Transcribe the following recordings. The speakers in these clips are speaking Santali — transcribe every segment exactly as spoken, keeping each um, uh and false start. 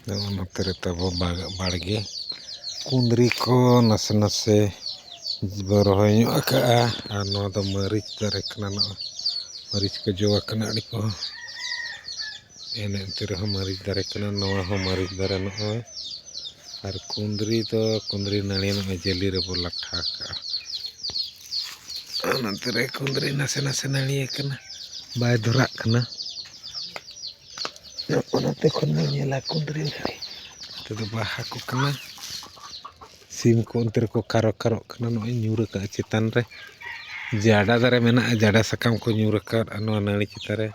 ᱱᱚᱜᱼᱚ ᱱᱚᱛᱮ ᱨᱮ ᱛᱟᱵᱚ ᱵᱟᱲᱜᱮ ᱠᱩᱸᱫᱽᱨᱤ ᱠᱚ ᱱᱟᱥᱮ ᱱᱟᱥᱮ ᱵᱚ ᱨᱚᱦᱚᱭ ᱧᱚᱜ ᱟᱠᱟᱫᱼᱟ᱾ ᱟᱨ ᱱᱚᱣᱟ ᱫᱚ ᱢᱟᱹᱨᱤᱪ ᱫᱟᱨᱮ ᱠᱟᱱᱟ᱾ ᱱᱚᱜᱼᱚᱭ ᱢᱟᱹᱨᱤᱪ ᱠᱚ ᱡᱚ ᱟᱠᱟᱱᱟ ᱟᱹᱰᱤ ᱠᱚ᱾ ᱮᱱ ᱮᱱᱛᱮ ᱨᱮᱦᱚᱸ ᱢᱟᱹᱨᱤᱪ ᱫᱟᱨᱮ ᱠᱟᱱᱟ᱾ ᱱᱚᱣᱟ ᱦᱚᱸ ᱢᱟᱹᱨᱤᱪ ᱫᱟᱨᱮ ᱱᱚᱜᱼᱚᱭ᱾ ᱟᱨ ᱠᱩᱸᱫᱽᱨᱤ ᱫᱚ ᱠᱩᱸᱫᱽᱨᱤ ᱱᱟᱹᱲᱤ ᱱᱚᱜᱼᱚᱭ ᱡᱟᱹᱞᱤ ᱨᱮᱵᱚ ᱞᱟᱴᱷᱟ ᱟᱠᱟᱫᱼᱟ᱾ ᱚᱱᱟᱛᱮ ᱨᱮ ᱠᱩᱸᱫᱽᱨᱤ ᱱᱟᱥᱮ ᱱᱟᱥᱮ ᱱᱟᱹᱲᱤ ᱟᱠᱟᱱᱟ, ᱵᱟᱭ ᱫᱷᱚᱨᱟᱜ ᱠᱟᱱᱟ᱾ ᱚᱱᱟᱛᱮ ᱠᱷᱚᱱ ᱵᱚᱱ ᱧᱮᱞᱟ ᱠᱩᱸᱫᱽᱨᱤ ᱱᱟᱹᱲᱤ᱾ ᱱᱚᱛᱮ ᱫᱚ ᱵᱟᱦᱟ ᱠᱚ ᱠᱟᱱᱟ᱾ ᱥᱤᱢ ᱠᱚ ᱚᱱᱛᱮ ᱨᱮᱠᱚ ᱠᱟᱨᱚ ᱠᱟᱨᱚᱜ ᱠᱟᱱᱟ᱾ ᱱᱚᱜᱼᱚᱭ ᱧᱩᱨ ᱟᱠᱟᱫᱼᱟ ᱪᱮᱛᱟᱱ ᱨᱮ᱾ ᱡᱟᱰᱟ ᱫᱟᱨᱮ ᱢᱮᱱᱟᱜᱼᱟ, ᱡᱟᱰᱟ ᱥᱟᱠᱟᱢ ᱠᱚ ᱧᱩᱨ ᱟᱠᱟᱫᱼᱟ ᱱᱚᱣᱟ ᱱᱟᱹᱲᱤ ᱪᱮᱛᱟᱱ ᱨᱮ᱾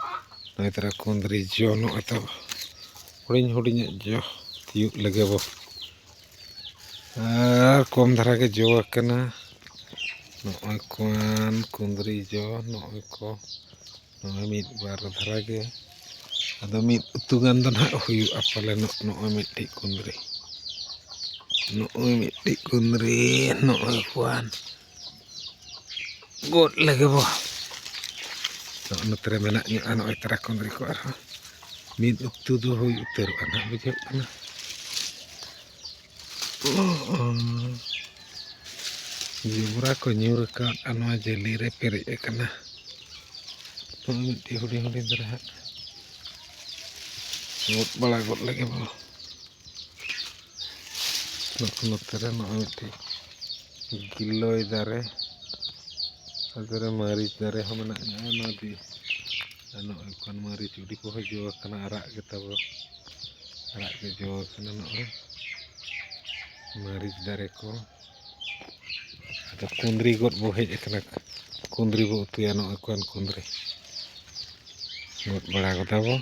ᱱᱚᱜᱼᱚᱭ ᱛᱟᱨᱟ ᱠᱩᱸᱫᱽᱨᱤ ᱡᱚ ᱱᱚᱜᱼᱚᱭ ᱛᱚ ᱦᱩᱰᱤᱧ ᱦᱩᱰᱤᱧᱟᱜ ᱡᱚ ᱛᱤᱭᱳᱜ ᱞᱮᱜᱮ ᱵᱚ᱾ ᱟᱨ ᱠᱚᱢ ᱫᱷᱟᱨᱟ ᱜᱮ ᱡᱚ ᱟᱠᱟᱱᱟ᱾ ᱱᱚᱜᱼᱚᱭ ᱠᱚᱣᱟᱱ ᱠᱩᱸᱫᱽᱨᱤ ᱡᱚ ᱱᱚᱜᱼᱚᱭ ᱠᱚ, ᱱᱚᱜᱼᱚᱭ ᱢᱤᱫ ᱵᱟᱨ ᱫᱷᱟᱨᱟ ᱜᱮ᱾ ᱟᱫᱚ ᱢᱤᱫ ᱩᱛᱩ ᱜᱟᱱ ᱫᱚ ᱱᱟᱦᱟᱜ ᱦᱩᱭᱩᱜᱼᱟ ᱯᱟᱞᱮᱱᱚᱜ᱾ ᱱᱚᱜᱼᱚᱭ ᱢᱤᱫᱴᱤᱡ ᱠᱩᱸᱫᱽᱨᱤ, ᱱᱚᱜᱼᱚᱭ ᱢᱤᱫᱴᱤᱡ ᱠᱩᱸᱫᱽᱨᱤ, ᱱᱚᱜᱼᱚᱭ ᱠᱚᱣᱟᱱ ᱜᱚᱫ ᱞᱮᱜᱮ ᱵᱚ᱾ ᱱᱚᱜᱼᱚ ᱱᱚᱛᱮ ᱨᱮ ᱢᱮᱱᱟᱜ ᱧᱚᱜᱼᱟ ᱱᱚᱜᱼᱚᱭ ᱛᱟᱨᱟ ᱠᱩᱸᱫᱽᱨᱤ ᱠᱚ ᱟᱨᱦᱚᱸ᱾ ᱢᱤᱫ ᱩᱛᱩ ᱫᱚ ᱦᱩᱭ ᱩᱛᱟᱹᱨᱚᱜᱼᱟ ᱱᱟᱦᱟᱜ, ᱵᱩᱡᱷᱟᱹᱜ ᱠᱟᱱᱟ᱾ ᱡᱚᱵᱽᱨᱟ ᱠᱚ ᱧᱩᱨ ᱟᱠᱟᱫ ᱟᱨ ᱱᱚᱣᱟ ᱡᱟᱹᱞᱤ ᱨᱮ ᱯᱮᱨᱮᱡ ᱟᱠᱟᱱᱟ᱾ ᱱᱚᱜᱼᱚᱭ ᱢᱤᱫᱴᱤᱡ ᱦᱩᱰᱤᱧ ᱦᱩᱰᱤᱧ ᱫᱷᱟᱨᱟ ᱦᱟᱸᱜ ᱜᱚᱫ ᱵᱟᱲᱟ ᱜᱚᱫ ᱞᱮᱜᱮ ᱵᱚ᱾ ᱱᱚᱜᱼᱚ ᱱᱚᱛᱮ ᱨᱮ ᱱᱚᱜᱼᱚᱭ ᱢᱤᱫᱴᱤᱡ ᱜᱤᱞᱚᱭ ᱫᱟᱨᱮ, ᱱᱚᱛᱮ ᱨᱮ ᱢᱟᱹᱨᱤᱪ ᱫᱟᱨᱮ ᱦᱚᱸ ᱢᱮᱱᱟᱜ ᱜᱮᱭᱟ᱾ ᱱᱚᱣᱟ ᱫᱤ-, ᱟᱨ ᱱᱚᱜᱼᱚᱭ ᱠᱷᱚᱱ ᱢᱟᱹᱨᱤᱪ ᱩᱰᱤ ᱠᱚᱦᱚᱸ ᱡᱚ ᱟᱠᱟᱱᱟ, ᱟᱨᱟᱜ ᱜᱮ ᱛᱟᱵᱚ, ᱟᱨᱟᱜ ᱜᱮ ᱡᱚ ᱟᱠᱟᱱᱟ ᱱᱚᱜᱼᱚᱭ ᱢᱟᱹᱨᱤᱪ ᱫᱟᱨᱮ ᱠᱚ᱾ ᱟᱫᱚ ᱠᱩᱸᱫᱽᱨᱤ ᱜᱚᱫ ᱵᱚ ᱦᱮᱡ ᱟᱠᱟᱱᱟ, ᱠᱩᱸᱫᱽᱨᱤ ᱵᱚ ᱩᱛᱩᱭᱟ᱾ ᱱᱚᱜᱼᱚᱭ ᱠᱷᱚᱱ ᱠᱩᱸᱫᱽᱨᱤ ᱜᱚᱫ ᱵᱟᱲᱟ ᱜᱚᱫᱟ ᱵᱚ᱾